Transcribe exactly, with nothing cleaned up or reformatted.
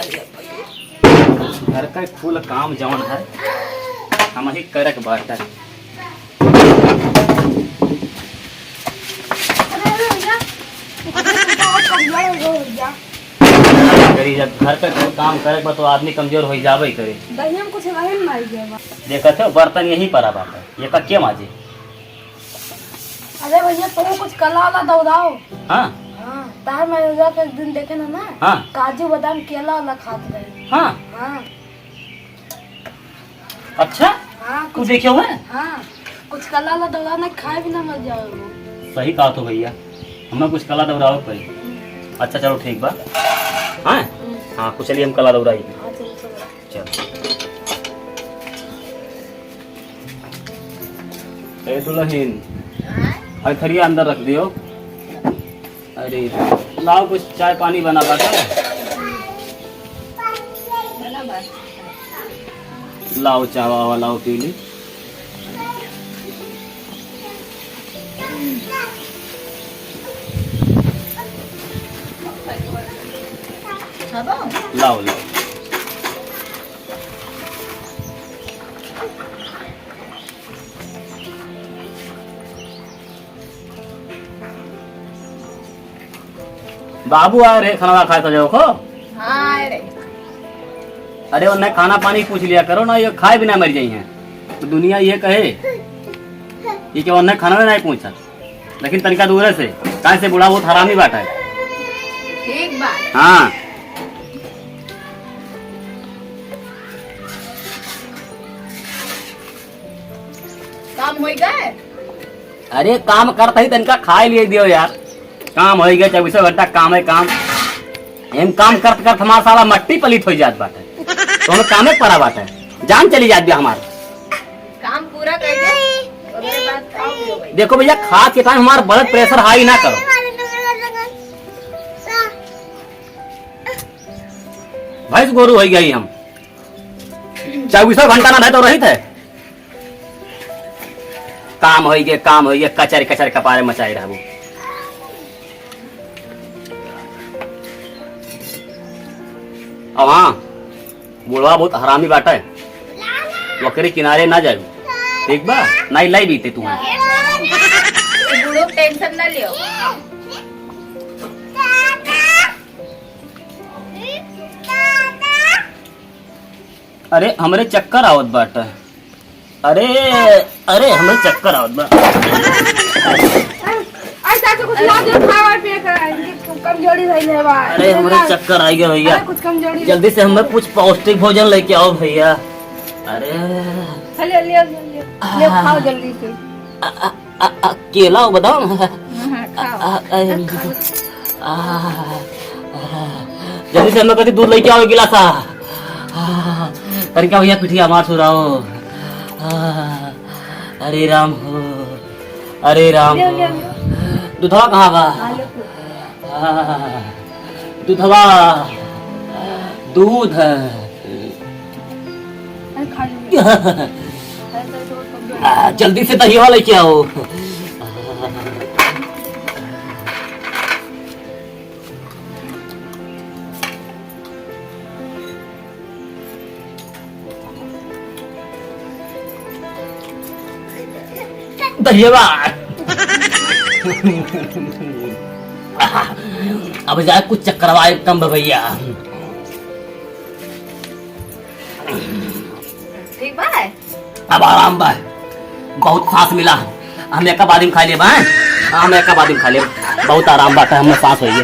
घर का कुल काम जवन है, हमही करे के बाटे। अरे भैया, बहुत कमजोर हो गए भैया। करी, जब घर का कुल काम करे के बा, तो आदमी कमजोर हो जाबे करे। दहिया में कुछ रहे ना, मार गया बा। देखत हो, बर्तन यहीं पर बाटे, ये का के माजे? अरे भैया, तुम कुछ कला वाला दौड़ाओ। हाँ। हाँ, तार मैं उधर के एक दिन देखे ना, ना। हाँ। काजू, बादाम, केला वाला खात रहे। हाँ। हाँ। अच्छा? हाँ, तू कुछ देखे हुए? हाँ, कुछ कला वाला दौड़ाओ ना, खाए बिना मर जाओ। सही कहा तो भैया, हमें कुछ कला दौड़ाओ पड़ी। हम्म। अच्छा, चलो ठीक बा। हाँ? हम्म। हाँ, कुछ चलिए हम कला दौड़ाई। हाँ, चलो, चलो। चल। ए दुल्हन, हई थरिया अंदर रख दियो। अरे, लाओ कुछ चाय पानी बना बाटे। लाओ चाय वावा, लाओ पी ली। लाओ, लाओ। बाबू आए रहे, खाना खाए तो जाओ खो। हाँ रे। अरे, उन्हें खाना पानी पूछ लिया करो ना, ये खाए बिना मर जाई हैं। तो दुनिया ये कहे, ये क्या उन्हें खाना नहीं पूछा? लेकिन तनिका दूरे से, काहे से बूढ़ा बहुत हरामी बाटा है। ठीक बात। हाँ। काम होई गए? अरे काम करत ही तनिका खाए लिए दियो यार। काम होई गए, चउबीसों घंटा काम है काम। एम काम करत करत हमार साला मट्टी पलीत हो जात बाटे। तो हमें कामे पड़ा बाटे, जान चली जात बा हमार। काम पूरा कर दे, ओकरे बाद खाओ पियो भाई। देखो भैया, खाद के कारण हमार blood pressure high ना करो। भैंस गोरू हो गई हम, चउबीसों घंटा ना रहे तो रहित है। काम होई गे, काम होई गे, कचर कचर कपारे मचाई रहबू। अब हाँ, बुढ़वा बहुत हरामी बाटे, ओकरे किनारे ना जाबी, ठीक बा? नहीं लाई बीते तू। बूढ़ो tension ना लियो। अरे, हमरे चक्कर आवत बाटे। अरे, अरे, हमरे चक्कर आवत बा। ऐसा तो कुछ ना दे, खावा पिए का, इनकी कमजोरी भइल है बा। अरे, हमरे चक्कर आई गया भैया। अरे, कुछ कमजोरी। जल्दी से हमें कुछ पौष्टिक भोजन लेके आओ भैया। अरे। ले, ले, ले, ले। ले, खाओ जल्दी से। आ, आ, आ, आ, केला और बादाम। हाँ, हाँ, खाओ। आ, आ, आ, खाओ। आ, आ, जल्दी से हम लोग कहते दूध लेके आओ एक गिलास। आ, आ, अरे क्या भैया, पिठिया मार सो रहा हो। आ, अरे राम हो, अरे राम ले, हो। ले, ले। दूधवा कहाँ बा? हाँ, ले, ले। आ, दूधवा, दूध। अरे, खा लो। अरे, तो, तो, तो, आ, जल्दी से दहिया लेके आओ। दहिया बा। अब जाए कुछ चक्कर आवा, एकदम भैया। ठीक बा? अब आराम बा, बहुत सांस मिला। हम एक बाद में खा लेब, हैं? हम एक बाद में खा लेब, बहुत आराम बाटे, हमें सांस होइए।